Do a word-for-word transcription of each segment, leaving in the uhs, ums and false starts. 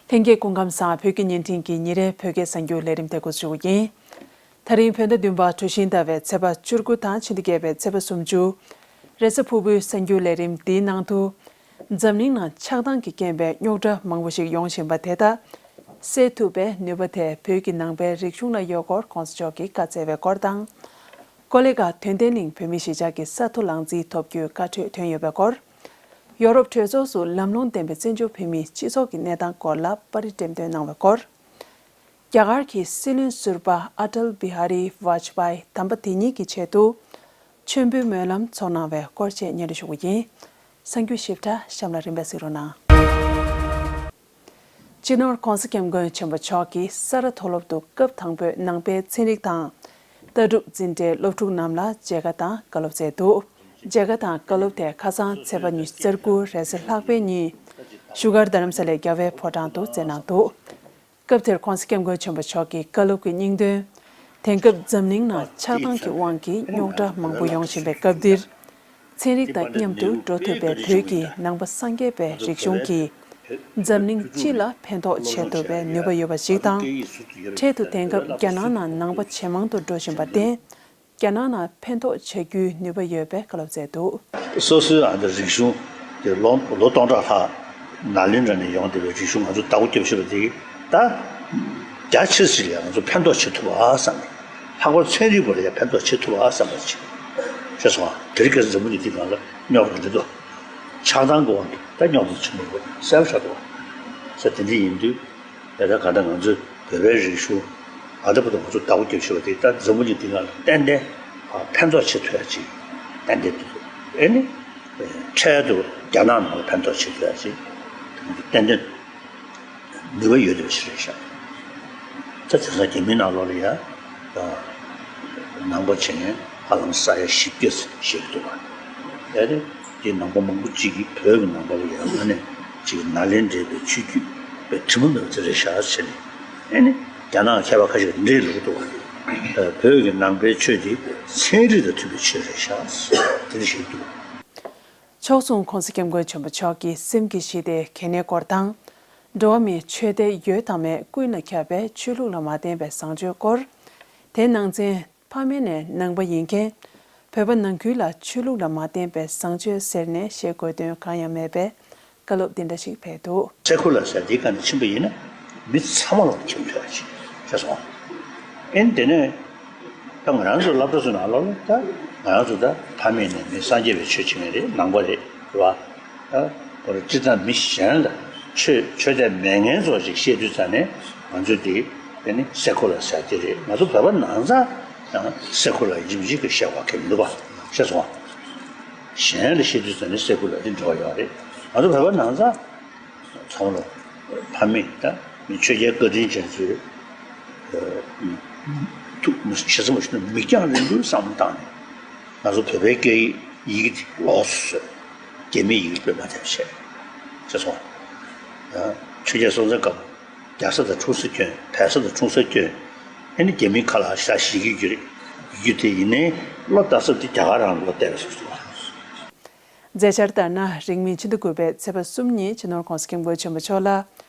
ལྷན་རྒྱས་སྐུ་ཁམས་བཟང་། བོད་ཀྱི་བརྙན་འཕྲིན་གྱི་ཉིན་རེའི་བོད་སྐད་གསར་འགྱུར་ལས་རིམ་དེ་འགོ་འཛུགས་ཀྱི་ཡིན། ད་རིང་བོད་ཟླ་བདུན་པ་གྲོ་བཞིན་ཟླ་བའི་ཚེས་པ་བཅུ་དགུ་དང་ཕྱི་ཟླ་བརྒྱད་པའི་ཚེས་པ་སུམ་ཅུ། རེས་གཟའ་ཕུར་བུའི་གསར་འགྱུར་ལས་རིམ་འདིའི་ནང་དུ། འཛམ་གླིང་ནང་ཆགས་སྡང་གི་རྐྱེན་པས་རྙོག་དྲ་མང་པོ་ཞིག་ཡོང་བཞིན་པ་དེ་དག་སེལ་ཐུབ་པའི་ནུས་པ་དེ་བོད་ཀྱི་ནང་པའི་རིག་གཞུང་ལ་ཡོད་སྐོར་གོང་ས་མཆོག་གིས་བཀའ་སྩལ་བའི་སྐོར་དང་། ཀོ་ལི་གྷལ་དོན་ལྡན་གླིང་བོད་མིའི་གཞིས་ཆགས་ཀྱི་ས་མཐོ་ལང་རྩིས་ཐོབ་རྒྱུའི་བཀའ་འཁྲོལ་ཐོན་ཡོད་པའི་སྐོར། ཡོ་རོབ་གྲོས་ཚོགས་སུ་ལམ་ལྷོང་ལྡན་པའི་བཙན་བྱོལ་བོད་མིའི་སྤྱི་ཚོགས་ཀྱི་གནས་སྟངས་སྐོར་ལ་པར་རིས་འགྲེམས་སྟོན་གནང་བའི་སྐོར། རྒྱ་གར་གྱི་སྲིད་བློན་ཟུར་པ་ཨ་ཏལ་བི་ཧ་རི་ཝཱཇ་པཱི་དམ་པ་དེ་ཉིད་ཀྱི་ཆེད་དུ་མཆོད་འབུལ་སྨོན་ལམ་ཚོགས་གནང་བའི་སྐོར་བཅས་སྙན་སྒྲོན་ཞུ་རྒྱུ་ཡིན། གསར་འགྱུར་ཞིབ་ཕྲ་གཤམ་ལ་རིམ་པས་གཟིགས་རོགས་གནང་། སྤྱི་ནོར་༸གོང་ས་༸སྐྱབས་མགོན་ཆེན་པོ་མཆོག་གིས་ས་རཱ་མཐོ་སློབ་ཏུ་སྐབས་དང་པོའི་ནང་པའི་ཚན་རིག་དང་། ལྟ་གྲུབ་འཛིན་གྲྭའི་སློབ་ཕྲུག་རྣམས་ལ་མཇལ་ཁ་དང་བཀའ་སློབ་སྩལ་འདུག་མཇལ་ཁ་དང་བཀའ་སློབ་དེ་ཁ་སང་ཚེས་པ་ཉི་ཤུ་རྩ་དགུ་རེས་གཟའ་ལྷག་པའི་ཉིན་བཞུགས་སྒར་རྡ་རམ་ས་ལའི་རྒྱལ་བའི་ཕོ་བྲང་དུ་སྩལ་གནང་འདུག་སྐབས་དེར་༸གོང་ས་༸སྐྱབས་མགོན་ཆེན་པོ་མཆོག་གིས་བཀའ་སློབ་ཀྱི་སྙིང་དོན། དེང་སྐབས་འཛམ་གླིང་ནང་ཆགས་སྡང་གི་དབང་གིས་རྙོག་དྲ་མང་པོ་ཡོང་བཞིན་པའི་སྐབས་འདིར། ཚན་རིག་དང་མཉམ་དུ་འགྲོ་ཐུབ་པའི་བོད་ཀྱི་ནང་པ་སངས་རྒྱས་པའི་རིག་གཞུང་གིས་འཛམ་གླིང་སྤྱི་ལ་ཕན་ཐོགས་བྱེད་ཐུབ་པའི་ནུས་པ་ཡོད་པ་ཞིག་དང་། འཕྲལ་དུ་དེང་སྐབས་རྒྱ་ནག་ནང་ནང་པ་ཇེ་མང་དུ་འགྲོ་བཞིན་པར་བརྟེན། རྒྱ་ནག་ནང་ཕན་ཐོགས་བྱ་རྒྱུའི་ནུས་པ་ཡོད་པའི་བཀའ་སློབ་སྩལ་འདུག་སོ་སོའི་ཨ་ནི་རིག་གཞུང་དེ་ལོ་ལོ་སྟོང་ཕྲག་ལྷག་ནཱ་ལེནྡྲ་ནས་ཡོང་བསྡད་པའི་རིག་གཞུང་ང་ཚོ་བདག་པོ་རྒྱབ་བཞིན་པ་དེ་ད་རྒྱ་ཆེ་ཞིག་ལ་ང་ཚོ་ཕན་ཐོགས་བྱེད་ཐུབ་ཨ་བསམ་ནས། ལྷག་པར་ཚན་རིག་པ་ལ་ཡང་ཕན་ཐོགས་བྱེད་ཐུབ་ཨ་བསམ་པ་ཅིག་ཤེས་སོང་ཨ། དེ་རིང་ཁ་སང་འཛམ་བུ་གླིང་འདི་སྒང་ལ་རྙོག་དྲ་འདི་ཚོ་ཆགས་སྡང་གི་དབང་གིས་ད་རྙོག་དྲ་ཆེན་པོ་གསལ་པོ་ཆགས་འདུག་ས། དེ་འདྲ་ཡིན་དུས། དེ་ལྟར་གང་ལྟར་ང་ཚོའི་བོད་པའི་རིག་གཞུང་ཨ་ད་བར་དུ་ང་ཚོ་བདག་པོ་རྒྱབ་བཞིན་པ་དེ་ད་འཛམ་བུ་གླིང་འདི་སྒང་ལ་ཏན་ཏན་ཕན་ཐོགས་བྱེད་ཐུབ་ཡ་ཅིག་ཏན་ཏན་འདུག་ཨེ་ནི་འཕྲལ་དུ་རྒྱ་ནག་ནང་ལ་ཕན་ཐོགས་བྱེད་ཐུབ་ཡ་ཅིག་ཏན་ཏན་ནུས་པ་ཡོད་འདུག་ཞིག་རེད་ཤག་ད་དེང་སང་རྒྱ་མིའི་ནང་ལོགས་ལ་ཡ་ནང་པ་བྱས་ནས་ཧ་ལམ་ས་ཡ་བཞི་བརྒྱ་ཞིག་འདུག་བ། ཨེ་ནི་དེ་ནང་པ་མང་པོ་ཅིག་གིས་བོད་ཀྱི་ནང་པ་ལ་ཡ་ང་ནས་ཅིག་ནཱ་ལེནྡྲའི་ཆོས་བརྒྱུད་པའི་དྲི་མ་མེད་པ་ཅིག་རེད་ཤག་ཟེར་ནས། ཨེ་ནི་རྒྱ་ནག་མཁས་པ་ཁ་ཤས་འདྲེས་ལུགས་འདུག་བ། བོད་ཀྱི་ནང་པའི་ཆོས་དེ་ཚན་རིག་དང་མཐུན་པའི་ཆོས་རེད་ཤག་དེ་འདྲ་ཞིག་འདུག་ཕྱོགས་མཚུངས་༸གོང་ས་༸སྐྱབས་མགོན་ཆེན་པོ་མཆོག་གིས་སེམས་ཀྱི་ཞི་བདེ་གལ་གནད་སྐོར་དང་། འགྲོ་བ་མིའི་ཆོས་དད་ཡོད་དང་མེད་ཀུན་ལ་ཁྱབ་པའི་ཆོས་ལུགས་ལ་མ་བརྟེན་པའི་བཟང་སྤྱོད་སྐོར། དེའི་ནང་ཚན། ཕ་མེས་ནས་ནང་པ་ཡིན་མཁན། བོད་པ་ནང་ཁུལ་ལ་ཆོས་ལུགས་ལ་མ་བརྟེན་པའི་བཟང་སྤྱོད་ཟེར་ནས་བཤད་དགོས་དོན་གང་ཡང་མེད་པའི་བཀའ་སློབ་འདི་འདྲ་ཞིག་ཕེབས་འདུག་སེ་ཁུ་ལར་ཟེར་དེའི་སྒང་ནས་ཕྱིན་པ་ཡིན་ན་མི་ཚང་མ་ལ་ཁྱབ་ཐུབ་ཡ་ཅིག་ཤེས་སོང་། ཨེ་ནི་དེ་ནས་ད་ང་རང་ཚོ་སློབ་གྲྭ་ཚོ་ནང་ལོགས་ལ་ད་ང་རང་ཚོ་ད་ཕ་མེས་ནས་མི་སངས་རྒྱས་པའི་ཆོས་བྱེད་མཁན་རེད། ནང་པ་རེད། རེད་བ། ཨ། ཁོ་རང་སྤྱིར་བཏང་མི་གཞན་ལ་ཆོས་ཆོས་དད་མེད་མཁན་ཚོ་ཅིག་བཤད་དུས་ཙང་ནས་ང་ཚོས་དེ་དེ་ནི་སེ་ཁུ་ལར་ཟེར་དེ་རེད། ང་ཚོ་བོད་པ་ནང་ཚང་ཡང་སེ་ཁུ་ལར་ཡིན་གཅིག་གི་བཤད་པ་གལ་མི་འདུག་པ། ཤེས་སོང་ཨ། གཞན་ལ་བཤད་དུས་ཙང་ནས་སེ་ཁུ་ལར་དེ་འགྲོ་བ་ཡོད་རེད། ང་ཚོ་བོད་པ་ནང་ཚང་ཚང་མ་ལ་ཕ་མེས་དང་མི་ཆོས་རྒྱལ་བཀའ་དྲིན་ཅན་ཚོས་ཐུགས་མི་ཞེ་ས་མ་ཞུ་ན་མིག་རྒྱང་རིང་པོའི་བསམ་བློ་བཏང་ནས་ང་ཚོ་བོད་པའི་སྐད་ཡིག་ཡི་གེ་དེ་ལོགས་སུ་བཟོས། རྒྱ་མིའི་ཡིག་རིགས་པས་མ་དེ་བྱས། ཅེས་སོ། ཆོས་རྒྱལ་སྲོང་བཙན་སྒམ་པོ་རྒྱ་བཟའ་དང་འཁྲུངས་ས་བསྐྱོན། བལ་བཟའ་དང་འཁྲུངས་ས་བསྐྱོན། ཨ་ནི་རྒྱ་མིའི་ཁ་ལ་ཞག་བཞི་བརྒྱུད་རེད། བརྒྱུད་དེ་ཡིན་ནའི་བློ་ལྟ་ས་དེ་རྒྱ་གར་རང་ལ་བལྟས་པ་སོ་སོ། མཛད་འཆར་ལྟར་ན་རིང་མིན་ཕྱི་ཟླ་དགུ་པའི་ཚེས་པ་གསུམ་ཉིན་སྤྱི་ནོར་༸གོང་ས་༸སྐྱབས་མགོན་ཆེན་པོ་མཆོག་ལ།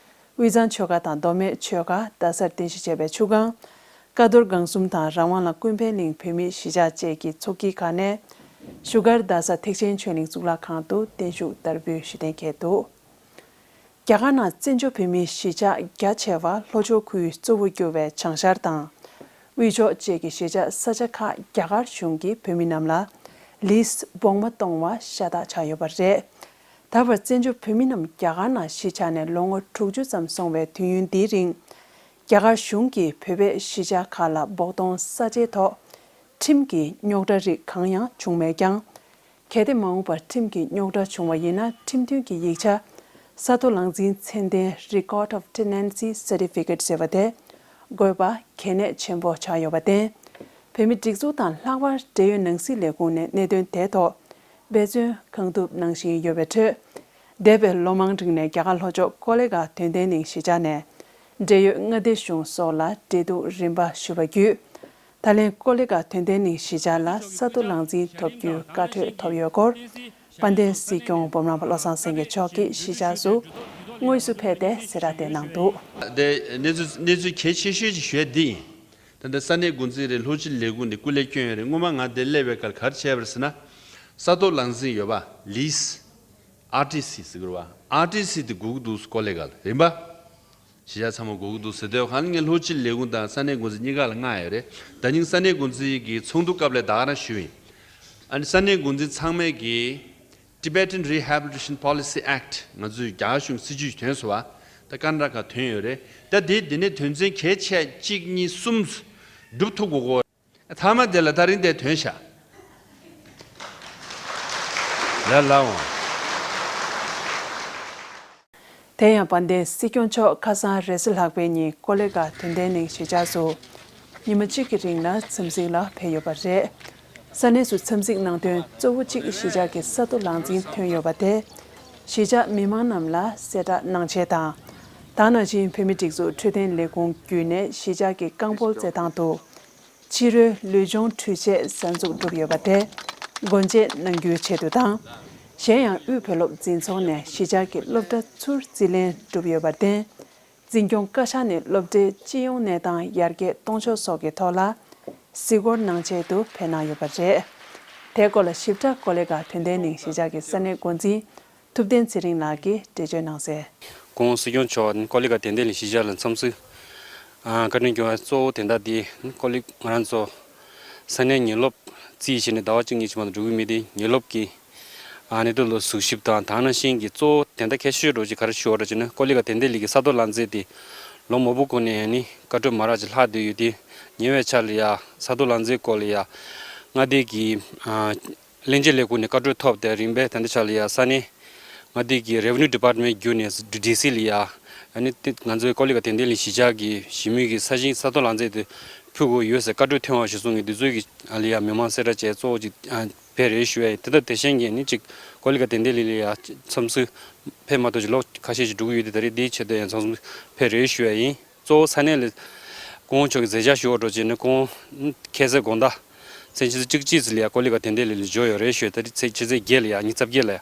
དབུས་གཙང་ཆོལ་ཁ་དང་མདོ་སྨད་ཆོལ་ཁ། རྡ་སར་རྟེན་གཞི་བྱས་པའི་ཆུ་སྒང་། ཀ་རྡོར་སྒང་གསུམ་དང་རང་དབང་ལ་ཀུན་ཕན་གླིང་བོད་མིའི་གཞིས་ཆགས་བཅས་ཀྱི་ཚོགས་སྐྱིད་ཁག་ནས། བཞུགས་སྒར་རྡ་ས་ཐེག་ཆེན་ཆོས་གླིང་གཙུག་ལག་ཁང་དུ་བརྟན་བཞུགས་དར་འབུལ་ཞུ་གཏན་འཁེལ་འདུག་རྒྱ་གར་ནང་བཙན་བྱོལ་བོད་མིའི་གཞིས་ཆགས་རྒྱ་ཆེ་བ་ལྷོ་ཕྱོགས་ཁུལ་གཙོ་བོར་གྱུར་བའི་བྱང་ཤར་དང་། དབུས་ཕྱོགས་བཅས་ཀྱི་གཞིས་ཆགས་ས་ཆ་ཁག་རྒྱ་གར་གཞུང་གིས་བོད་མི་རྣམས་ལ་ལིས་བོགས་མ་གཏོང་བ་ཤ་སྟག་ཆགས་ཡོད་པ་རེད། ད་བར་བཙན་བྱོལ་བོད་མི་རྣམས་རྒྱ་གར་ནང་གཞིས་ཆགས་ནས་ལོ་ངོ་དྲུག་ཅུ་ཙམ་སོང་བའི་དུས་ཡུན་འདིའི་རིང་། རྒྱ་གར་གཞུང་གིས་བོད་པའི་གཞིས་ཆགས་ཁག་ལ་བོགས་གཏོང་ས་ཆའི་ཐོག་ཁྲིམས་ཀྱི་རྙོག་དྲ་རིགས་གང་ཡང་བྱུང་མེད་ཀྱང་། གལ་ཏེ་མ་འོངས་པར་ཁྲིམས་ཀྱི་རྙོག་དྲ་བྱུང་བ་ཡིན་ན། ཁྲིམས་མཐུན་གྱི་ཡིག་ཆ་ས་མཐོ་ལང་ཚན་ཚད་ལྡན་Record of Tenancy Certificate ཟེར་བ་དེ་དགོས་པ་གལ་གནད་ཆེན་པོ་ཆགས་ཡོད་པར་བརྟེན། བོད་མི་སྒྲིག་འཛུགས་དང་ལྷག་པར་འབྲེལ་ཡོད་ནང་སྲིད་ལས་ཁུངས་ནས་གནད་དོན་དེའི་ཐོག་འབད་བརྩོན་གང་ཐུབ་གནང་བཞིན་ཡོད་པའི་ཁྲོད། འདས་པའི་ལོ་མང་རིང་ནས་རྒྱ་གར་ལྷོ་ཕྱོགས་ཀོ་ལི་གྷལ་དོན་ལྡན་གླིང་གཞིས་ཆགས་ནས་འབྲེལ་ཡོད་མངའ་སྡེ་གཞུང་སོགས་ལ་འབྲེལ་གཏུག་རིམ་པ་ཞུས་པ་བརྒྱུད། ད་ལན་ཀོ་ལི་གྷལ་དོན་ལྡན་གླིང་གཞིས་ཆགས་ལ་ས་མཐོ་ལང་ཚན་ཐོབ་རྒྱུའི་བཀའ་འཁྲོལ་ཐོབ་ཡོད་སྐོར། དཔལ་ལྡན་སྲིད་སྐྱོང་སྤོབས་ལགས་བློ་བཟང་སེང་གེ་མཆོག་གིས་གཞིས་ཆགས་སུ་ དངོས་སུ་ཕེབས་ཏེ་གསལ་བསྒྲགས་དེ་གནང་འདུག། དེ་གནས་ཚུལ་གནས་ཚུལ་གལ་ཆེ་ཤོས་ཅིག་ཞུ་ཡ་འདི་ཡིན། ད་ལྟ་ས་གནས་འགོ་འཛིན་རེད། སློབ་སྤྱི་ལས་ཁུངས་ནས་སྐུ་ལས་བསྐྱོན་ཡོད་རེད། སྔོན་མ་ང་འདིར་སླེབས་པའི་སྐབས་ག་རེ་བྱས་པ་རེད་ཟེར་ན། ས་ཐོག་ལམ་འཛིན་ཡོད་པ། ལིས། ཨར་ཊི་སི་ཟེར་གི་རེད་པ། ཨར་ཊི་སི་དེ་དགོས་ཀྱི་འདུག་ཀོ་ལེ་གལ་རེད་པ། གཞིས་ཆགས་ཚང་མ་དགོས་ཀྱི་འདུག་ཟེར་དུས་གང་ལ་ངས་སློབ་སྤྱི་ལས་ཁུངས་དང་ས་གནས་འགོ་འཛིན་གཉིས་ཀ་ལ་མངགས་ཡོད་རེད། ད་ཉིན་ས་གནས་འགོ་འཛིན་གྱི་ཚོགས་འདུ་སྐབས་ལ་ད་ག་རང་ཞུས་ཡིན། ཨ་ནི་ས་གནས་འགོ་འཛིན་ཚང་མས་ཀྱི་Tibetan Rehabilitation Policy Act ང་ཚོའི་རྒྱ་གར་གཞུང་སྲིད་ཇུས་ཐོན་སོང་བ། ད་ཀར་ན་ཊ་ཀ་ཐོན་ཡོད་རེད། ད་དེ་དེ་ནས་དོན་ཚན་གལ་ཆེ་གཅིག་གཉིས་གསུམ་སྒྲུབ་ཐུབ་དགོས་གོ། མཐའ་མ་དེ་ལ་ད་རིང་དེ་ཐོན་ཤག། ལ་ལ་འོང་། དེ་ཡང་དཔལ་ལྡན་སྲིད་སྐྱོང་མཆོག་ཁ་སང་རེས་གཟའ་ལྷག་པའི་ཉིན་ཀོ་ལི་གྷལ་དོན་ལྡན་གླིང་གཞིས་ཆགས་སུ། ཉི་མ་གཅིག་གི་རིང་ལ་འཚམས་གཟིགས་ལ་ཕེབས་ཡོད་པ་རེད། ས་གནས་སུ་འཚམས་གཟིགས་གནང་དོན་གཙོ་བོ་གཅིག་གཞིས་ཆགས་ཀྱི་ས་ཐོག་ལམ་འཛིན་ཐོན་ཡོད་པ་དེ། གཞིས་ཆགས་མི་མང་རྣམས་ལ་གསལ་བསྒྲགས་གནང་ཆེད་དང་། ད་ནང་བཞིན་བོད་མིའི་སྒྲིག་འཛུགས་འཕྲོད་བསྟེན་ལས་ཁུངས་བརྒྱུད་ནས་གཞིས་ཆགས་ཀྱི་རྐང་སྤོལ་རྩེད་ཐང་དུ། ཕྱི་རོལ་ལུས་སྦྱོང་འཕྲུལ་ཆས་གསར་འཛུགས་གྲུབ་ཡོད་པ་དེ། སྒོ་འབྱེད་གནང་རྒྱུའི་ཆེད་དུ་དང་། གཞན་ཡང་དབུས་བོད་སློབ་འཛིན་ཚོགས་ནས་གཞིས་ཆགས་ཀྱི་སློབ་གྲྭ་ཚུར་རྩིས་ལེན་གྲུབ་ཡོད་པར་བརྟེན། འཛིན་སྐྱོང་བཀའ་ཤག་ནས་སློབ་གྲྭའི་སྤྱི་ཡོངས་གནས་སྟངས་ཡར་རྒྱས་གཏོང་ཕྱོགས་སོགས་ཀྱི་ཐོག་ལ་གཟིགས་སྐོར་གནང་ཆེད་དུ་ཕེབས་གནང་ཡོད་པ་རེད། དེའི་སྐོར་ལ་ཞིབ་ཕྲ་ཀོ་ལི་གྷལ་དོན་ལྡན་གླིང་གཞིས་ཆགས་ཀྱི་ས་གནས་འགོ་འཛིན་ཐུབ་བསྟན་ཚེ་རིང་ལགས་ཀྱིས་འགྲེལ་བརྗོད་གནང་གསལ། སྐུ་ངོ་སྲིད་སྐྱོང་མཆོག་ཀོ་ལི་གྷལ་དོན་ལྡན་གླིང་གཞིས་ཆགས་ལ་འཚམས་གཟིགས་བཀའ་དྲིན་སྐྱོང་བ་གཙོ་བོ་དེ་འདྲ་དེ་ཀོ་ལི་ང་རང་ཚོ་ས་གནས་ཉིན་སློབ་རྩིས་བྱས་ནས་ཟླ་བ་གཅིག་གཉིས་ཕྱི་མ་དུ་འགྲོ་གི་མི་དེ་ཉིན་སློབ་ཀྱི་ཨ་ནི་དུ་ལོ་གཟུགས་ཞིབ་དང་དེ་ནང་བཞིན་གྱི་གཙོ་བོ་དེ་འདྲ་གལ་ཆེ་ཤོས་རོ་ཅིག་ག་རེ་ཞུ་བ་ར་ཅེ་ན་ཀོ་ལི་གྷལ་དོན་ལྡན་གླིང་གི་ས་ཐོག་ལམ་འཛིན་དེ་ལོ་མང་པོ་གོང་ནས་ཨ་ནི་བཀའ་འཁྲོལ་མ་རག་ཅིག་ལྷག་བསྡད་ཡོད་དེ། ཉེ་བའི་ཆར་ལ་ཡ་ས་ཐོག་ལམ་འཛིན་སྐོར་ལ་ཡ་མངའ་སྡེ་གི་ཨ། སློབ་སྤྱི་ལས་ཁུངས་ནས་བཀའ་འཁྲོལ་ཐོབ་སྟེ་རིམ་པས་ད་ལྟའི་ཆ་ལ་ཡ་ས་གནས་མངའ་སྡེ་གི་Revenue Department བརྒྱུད་ནས་ཌི་སི་ལ་ཡ་ཨ་ནི་ང་ཚོའི་ཀོ་ལི་གྷལ་དོན་ལྡན་གླིང་གཞིས་ཆགས་ཀྱི་གཞིས་མི་གི་ས་ཞིང་ས་ཐོག་ལམ་འཛིན་དེ་ཕུལ་དགོས་ཡོད་ཟེར་བཀའ་འཁྲོལ་ཐོན་པ་ཞིག་སོང་གི་འདི་ཚོའི་གི་ཨ་ལ་ཡ་མི་མང་གསལ་བསྒྲགས་བྱས་གཙོ་བོ་ཅིག་ཨ་ཕེབས་རེད་ཞུ་ཡ་ཡིན། དེ་ལྟར་དེ་བཞིན་གྱི་ནི་ཅིག་ཀོ་ལི་གྷལ་དོན་ལྡན་གླིང་ལ་ཡ་འཚམས་གཟིགས་ཕེབས་མ་ཐུབ་ཅིག་ལོ་ཁ་ཤས་ཤིག་འགྲོ་གི་ཡོད་དེ་ད་རེས་འདིའི་ཆེད་དུ་ཡང་འཚམས་གཟིགས་ཕེབས་རེད་ཞུ་ཡ་ཡིན། གཙོ་བོ་ས་གནས་ལ་སྐུ་ངོ་མཆོག་གིས་མཛད་འཆར་ཞུ་བ་འགྲོ་བྱས་ནས་སྐུ་ངོ་ཁ་སང་དགོང་དག་མཚན་ཕྱི་ཚེས་བཅུ་གཅིག་ཚེ་ལ་ཡ་ཀོ་ལི་གྷལ་དོན་ལྡན་གླིང་ལ་འབྱོར་ཡོད་རེད་ཞུས། ད་རེས་ཚེས་ཕྱི་ཚེས་བརྒྱད་ལ་ཡ་ཉི་ཤུ་རྩ་བརྒྱད་ལ་ཡ།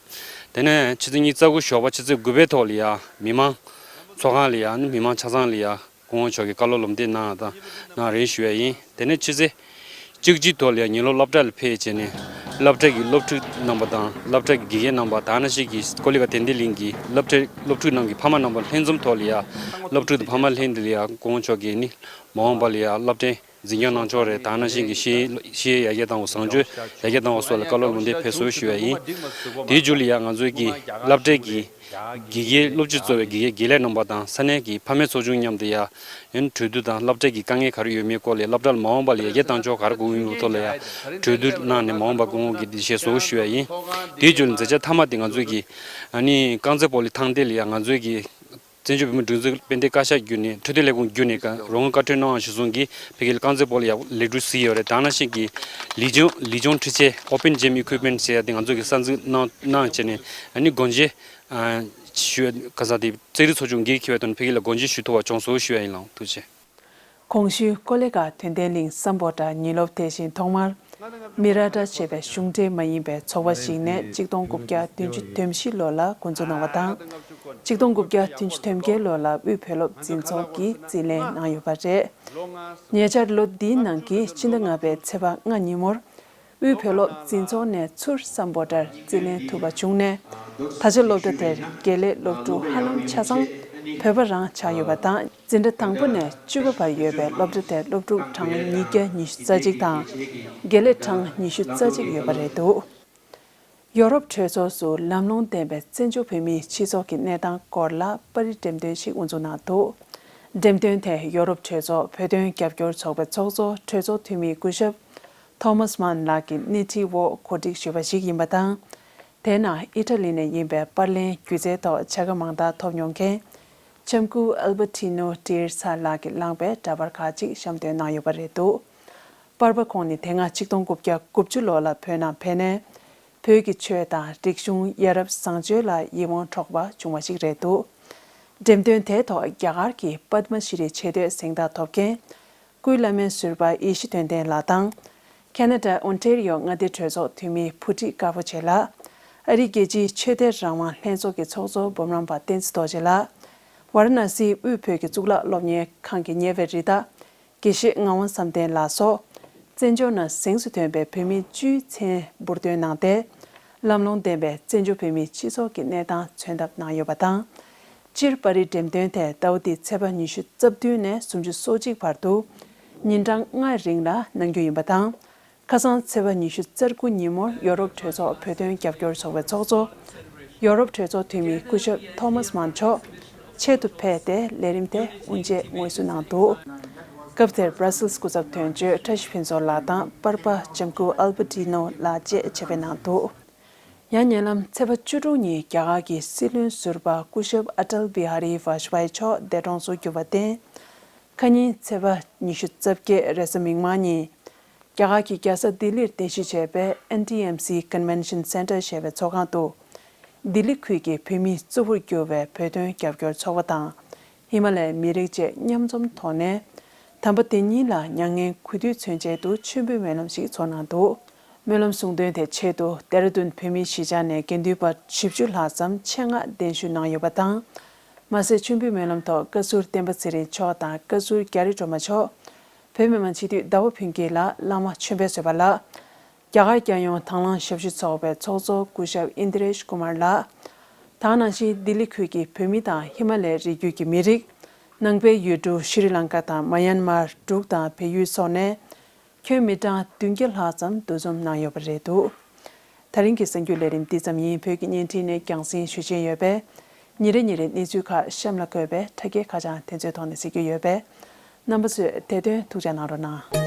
དེ་ནས་ཕྱི་ཚེས་ཉི་ཤུ་རྩ་དགུ་ཞོགས་པ་ཕྱི་ཚེས་དགུ་པའི་ཐོག་ལ་ཡ་མི་མང་ཚོགས་ཁང་ལ་ཡ་ནི་མི་མང་ཆ་ཚང་ལ་ཡ་སྐུ་ངོ་མཆོག་གིས་བཀའ་སློབ་སློབ་སྟོན་གནང་དང་གནང་རེད་ཞུ་ཡ་ཡིན། དེ་ནས་ཕྱི་ཚེས་བཅུ་གཅིག་ཐོག་ལ་ཡ་ཉིན་སློབ་སློབ་གྲྭ་ལ་ཕེབས་བྱས་ནས་སློབ་གྲྭ་གི་སློབ་ཕྲུག་རྣམ་པ་དང་སློབ་གྲྭ་གི་དགེ་རྒན་རྣམ་པ་དང་ནང་བཞིན་གྱི་ཀོ་ལི་གྷལ་དོན་ལྡན་གླིང་གི་སློབ་གྲྭའི་སློབ་ཕྲུག་རྣམས་ཀྱི་ཕ་མ་རྣམ་པ་ལྷན་འཛོམས་ཐོག་ལ་ཡ་སློབ་ཕྲུག་དང་ཕ་མ་ལྷན་དུ་ལ་ཡ་སྐུ་ངོ་མཆོག་གིས་ནི་མ་འོངས་པ་ལ་ཡ་སློབ་གྲྭའི་འཛིན་སྐྱོང་གནང་ཕྱོགས་རེད། དེ་ནང་བཞིན་གྱི་ཤེས་ཤེས་ཡར་རྒྱས་བཏང་བ་བཟང་སྤྱོད་ཡར་རྒྱས་བཏང་བ་སོགས་ལ་བཀའ་སློབ་ལུང་བསྟན་ཕེབས་སོང་ཞུ་བ་ཡིན། དེའི་མཇུག་ལ་ཡང་ང་ཚོའི་གི་སློབ་གྲྭའི་གི་དགེ་རྒན་སློབ་སྤྱི་གཙོས་པའི་དགེ་རྒན་དགེ་ལས་རྣམ་པ་དང་ས་གནས་ཀྱི་ཕ་མའི་ཚོགས་ཆུང་མཉམ་དུ་ཡང་ཡང་གྲོས་བསྡུར་དང་སློབ་གྲྭའི་གི་དཀའ་ངལ་ག་རེ་ཡོད་མེད་སྐོར་ལ་སློབ་གྲྭ་ལ་མ་འོངས་པ་ལ་ཡར་རྒྱས་བཏང་ཕྱོགས་ག་རེ་དགོས་ཡོད་མེད་ཐོག་ལ་ཡང་གྲོས་བསྡུར་གནང་ནས་མ་འོངས་པ་སྐུ་ངོ་གིས་འདི་བཤད་སོང་ཞུ་བ་ཡིན། དེའི་མཇུག་ལ་མཛད་འཆར་མཐའ་མ་དེ་ང་ཚོའི་གི་ཨ་ནི་རྐང་རྩེད་སྤོ་ལོའི་ཐང་སྟེང་ལ་ཡང་ང་ཚོའི་གི་བཙན་བྱོལ་བོད་མིའི་སྒྲིག་འཛུགས་དཔལ་ལྡན་བཀའ་ཤག་བརྒྱུད་ནས་འཕྲོད་བསྟེན་ལས་ཁུངས་བརྒྱུད་ནས་རོགས་དངུལ་བཀའ་འཁྲོལ་གནང་བ་གཞིར་བཟུང་གིས་ཕ་གི་ལ་རྐང་རྩེད་སྤོ་ལོ་ཡག་ལེགས་གྲུབ་གཟིགས་ཡོད་རེད། དེ་ནང་བཞིན་གྱི་ལུས་སྦྱོང་ལུས་སྦྱོང་འཕྲུལ་ཆས་Open Gym Equipment ཟེར་ཡ་དེ་ང་ཚོ་གི་གསར་འཛུགས་གནང་གནང་བྱས་ནས་ཨ་ནི་སྒོ་འབྱེད་ཨ་ཞུ་ག་ས་དེ་རྩེད་རིགས་ཚོགས་ཆུང་སྒེར་འཁྱེར་བའི་ཐོག་ནས་ཕ་གི་ལ་སྒོ་འབྱེད་ཞུ་ཐུབ་པ་བྱུང་སོང་ཞུ་ཡ་ཡིན། ལགས་ཐུགས་རྗེ་ཆེ། གོང་ཞུས་ཀོ་ལི་གྷལ་དོན་ལྡན་གླིང་སམ་བྷོ་ཊ་ཉིན་སློབ་དེ་བཞིན་ཐོག་མར་མི་ར་ཊ་ཞེས་པའི་གཞུང་འབྲེལ་མ་ཡིན་པའི་ཚོགས་པ་ཞིག་ནས་གཅིག་སྟོང་དགུ་བརྒྱ་བདུན་ཅུ་དོན་བཞི་ལོ་ལ་འགོ་འཛུགས་གནང་བ་དང་། གཅིག་སྟོང་དགུ་བརྒྱ་བདུན་ཅུ་དོན་བརྒྱད་ལོ་ལ་དབུས་བོད་སློབ་འཛིན་ཚོགས་ཀྱིས་རྩིས་ལེན་གནང་ཡོད་པ་རེད། ཉེ་ཆར་ལོ་འདིའི་ནང་གི་སྤྱི་ཟླ་ལྔ་པའི་ཚེས་པ་ལྔ་ཉིན་མོར། དབུས་བོད་སློབ་འཛིན་ཚོགས་ནས་ཚུར་སམ་བྷོ་ཊར་རྩིས་ལེན་ཐུབ་པ་བྱུང་ནས། ད་ཆ་སློབ་གྲྭ་དེར་དགེ་ལས་སློབ་ཕྲུག་ཧ་ལམ་ཆ་ཚང་བོད་པ་རང་ཆགས་ཡོད་པ་དང་། འཛིན་གྲྭ་དང་པོ་ནས་བཅུ་པ་བར་ཡོད་པའི་སློབ་གྲྭ་དེར་སློབ་ཕྲུག་གྲངས་ཉིས་བརྒྱ་ཉི་ཤུ་རྩ་གཅིག་དང་། དགེ་ལས་གྲངས་ཉི་ཤུ་རྩ་གཅིག་ཡོད་པ་རེད་འདུག། ཡོ་རོབ་གྲོས་ཚོགས་སུ་ལམ་ལྷོང་ལྡན་པའི་བཙན་བྱོལ་བོད་མིའི་སྤྱི་ཚོགས་ཀྱི་གནས་སྟངས་སྐོར་ལ་པར་རིས་འགྲེམས་སྟོན་ཞིག་དབུ་འཛུགས་གནང་འདུག། འགྲེམས་སྟོན་དེ་ཡོ་རོབ་གྲོས་ཚོགས་བོད་དོན་རྒྱབ་སྐྱོར་ཚོགས་པའི་ཚོགས་གཙོ་གྲོས་ཚོགས་འཐུས་མི་སྐུ་ཞབས་ཐོ་མཱས་མཱན་ལགས་ཀྱི་སྣེ་ཁྲིད་འོག་གོ་སྒྲིག་ཞུས་པ་ཞིག་ཡིན་པ་དང་། དེ་ནང་ཨི་ཊ་ལི་ནས་ཡིན་པའི་པར་ལེན་སྒྱུ་རྩལ་ཐོག་བྱ་དགའ་མང་དག་ཐོབ་མྱོང་མཁན། ལྕམ་སྐུ་ཨལ་བྷ་ཊི་ནོ་ཏིར་ཚ་ལགས་ཀྱིས་བླངས་པའི་འདྲ་པར་ཁག་ཅིག་བཤམས་སྟོན་གནང་ཡོད་པ་རེད་འདུག། པར་པ་ཁོང་ནི་དེ་སྔ་ཆིག་སྟོང་དགུ་བརྒྱ་དགུ་བཅུ་ལོ་ལ་བོད་ནང་ཕེབས་ནས། བོད་ཀྱི་ཆོས་དང་རིག་གཞུང་ཡ་རབས་བཟང་སྤྱོད་ལ་ཡིད་སྨོན་འཕྲོག་པ་བྱུང་བ་ཞིག་རེད་འདུག། འགྲེམས་སྟོན་དེའི་ཐོག་རྒྱ་གར་གྱི་པདྨ་ཤྲི་རི་ཆེ་བསྟོད་གཟེངས་རྟགས་ཐོབ་མཁན། སྐུའི་བླ་སྨན་ཟུར་པ་ཡེ་ཤེས་དོན་ལྡན་ལགས་དང་། ཁེ་ན་ཌ་ཨོན་ཊེ་རི་ཡོ་མངའ་སྡེའི་གྲོས་ཚོགས་འཐུས་མི་བུ་ཁྲིད་དཀར་པོ་ཆེ་ལགས། ཨ་རིའི་རྒྱལ་སྤྱིའི་ཆོས་དད་རང་དབང་ལྷན་ཚོགས་ཀྱི་ཚོགས་གཙོ་འབུམ་རམས་པ་བསྟན་འཛིན་རྡོ་རྗེ་ལགས། ཝཱ་ར་ཎ་སིའི་དབུས་བོད་ཀྱི་གཙུག་ལག་སློབ་གཉེར་ཁང་གི་གཉེར་པ་རི་དྭགས་དགེ་བཤེས་ངག་དབང་བསམ་གཏན་ལགས་སོགས། བཙན་བྱོལ་ནང་གཟེངས་སུ་ཐོན་པའི་བོད་མི་བཅུའི་མཚན་འབུར་འདོན་གནང་སྟེ། ལམ་ལྷོང་ལྡན་པའི་བཙན་བྱོལ་བོད་མིའི་སྤྱི་ཚོགས་ཀྱི་གནས་སྟངས་མཚོན་ཐབས་གནང་ཡོད་པ་དང་། སྤྱིར་པར་རིས་འགྲེམས་སྟོན་དེ་ཟླ་བ་འདིའི་ཚེས་པ་ཉི་ཤུ་རྩ་བདུན་ནས་སུམ་ཅུ་སོ་གཅིག་བར་དུ་ཉིན་གྲངས་ལྔའི་རིང་ལ་གནང་རྒྱུ་ཡིན་པ་དང་། ཁ་སང་ཚེས་པ་ཉི་ཤུ་རྩ་དགུ་ཉིན་མོར་ཡོ་རོབ་གྲོས་ཚོགས་བོད་དོན་རྒྱབ་སྐྱོར་ཚོགས་པའི་ཚོགས་གཙོ། ཡོ་རོབ་གྲོས་ཚོགས་འཐུས་མི་སྐུ་ཞབས་ཐོ་མཱས་མཱན་མཆོག་ཆེད་དུ་ཕེབས་ཏེ་ལས་རིམ་དེ་དབུ་འབྱེད་དངོས་སུ་གནང་འདུག་སྐབས་དེར་བྷ་ར་སིལ་སྐུ་ཚབ་དོན་གཅོད་བཀྲ་ཤིས་ཕུན་ཚོགས་ལགས་དང་པར་པ་ལྕམ་སྐུ་ཨལ་བྷ་ཏི་ནོ་ལགས་བཅས་ཆེད་ཕེབས་གནང་འདུག་ཡང་ཉེ་ལམ་ཚེས་པ་བཅུ་དྲུག་ཉིན་རྒྱ་གར་གྱི་སྲིད་བློན་ཟུར་པ་སྐུ་ཞབས་ཨ་ཏལ་བི་ཧ་རི་ཝཱ་ཇ་པཱ་ཡི་མཆོག་འདས་གྲོངས་སུ་གྱུར་བར་བརྟེན། ཁ་ཉིན་ཚེས་པ་ཉི་ཤུ་རྩ་བརྒྱད་རེས་གཟའ་མིག་དམར་ཉིན། རྒྱ་གར་གྱི་རྒྱལ་ས་ལྡི་ལིར་རྟེན་གཞི་བྱས་པའི་ཨེན་ཊི་ཨེམ་སི་Convention Center་ཞེས་པའི་ཚོགས་ཁང་དུ། ལྡི་ལི་ཁུལ་གྱི་བོད་མིའི་གཙོ་བོར་གྱུར་བའི་བོད་དོན་རྒྱབ་སྐྱོར་ཚོགས་པ་དང་། ཧི་མ་ལ་ཡའི་མི་རིགས་བཅས་མཉམ་འཛོམས་ཐོག་ནས། དམ་པ་དེ་ཉིད་ལ་མྱ་ངན་གུས་འདུད་མཚོན་ཆེད་དུ་མཆོད་འབུལ་སྨོན་ལམ་ཞིག་ཚོགས་གནང་འདུག་སྨོན་ལམ་གསུང་འདོན་དེ་ཆེད་དུ་ལྡེ་ར་ལྡུན་བོད་མིའི་གཞིས་ཆགས་ནས་དགེ་འདུན་པ་བཞི་བཅུ་ལྷག་ཙམ་ཆེད་མངགས་གདན་ཞུ་གནང་ཡོད་པ་དང་། མ་ཟད་མཆོད་འབུལ་སྨོན་ལམ་ཐོག་བཀའ་ཟུར་བསྟན་པ་ཚེ་རིང་མཆོག་དང་བཀའ་ཟུར་རྒྱ་རི་སྒྲོལ་མ་མཆོག་བོད་མི་མང་སྤྱི་འཐུས་ཟླ་བ་ཕུན་སྐྱིད་ལགས། བླ་མ་ཆོས་འཕེལ་བཟོད་པ་ལགས། རྒྱ་གར་རྒྱལ་ཡོངས་དྭང་བླངས་ཞབས་ཞུ་ཚོགས་པའི་ཚོགས་གཙོ་སྐུ་ཞབས་ཨིན་དི་རེཤ་ཀུ་མར་ལགས། དེ་ནང་བཞིན་ལྡི་ལི་ཁུལ་གྱི་བོད་མི་དང་ཧི་མ་ལ་ཡའི་རི་རྒྱུད་ཀྱི་མི་རིགས། ནང་པའི་ཡུལ་གྲུ་ཤྲི་ལང་ཀ་དང་མ་ཡན་མར། འབྲུག་དང་བལ་ཡུལ་སོགས་ནས། ཁྱོན་མི་གྲངས་བདུན་བརྒྱ་ལྷག་ཙམ་འདུ་འཛོམས་གནང་ཡོད་པ་རེད་འདུག་དེ་རིང་གི་གསར་འགྱུར་ལས་རིམ་འདི་ཙམ་ཡིན། བོད་ཀྱི་བརྙན་འཕྲིན་ནས་རྒྱང་སྲིང་ཞུ་བཞིན་ཡོད་པས། ཉིན་རེ་ཉིན་རེ་གནས་ཚུལ་ཁག་གཤམ་ལ་འཁོད་པའི་དྲ་རྒྱའི་ཁ་བྱང་དེ་ཚོའི་ཐོག་ནས་གཟིགས་རྒྱུ་ཡོད་པས། རྣམ་པ་ཚོས་དེ་དོན་ཐུགས་འཇགས་གནང་རོགས་གནང་།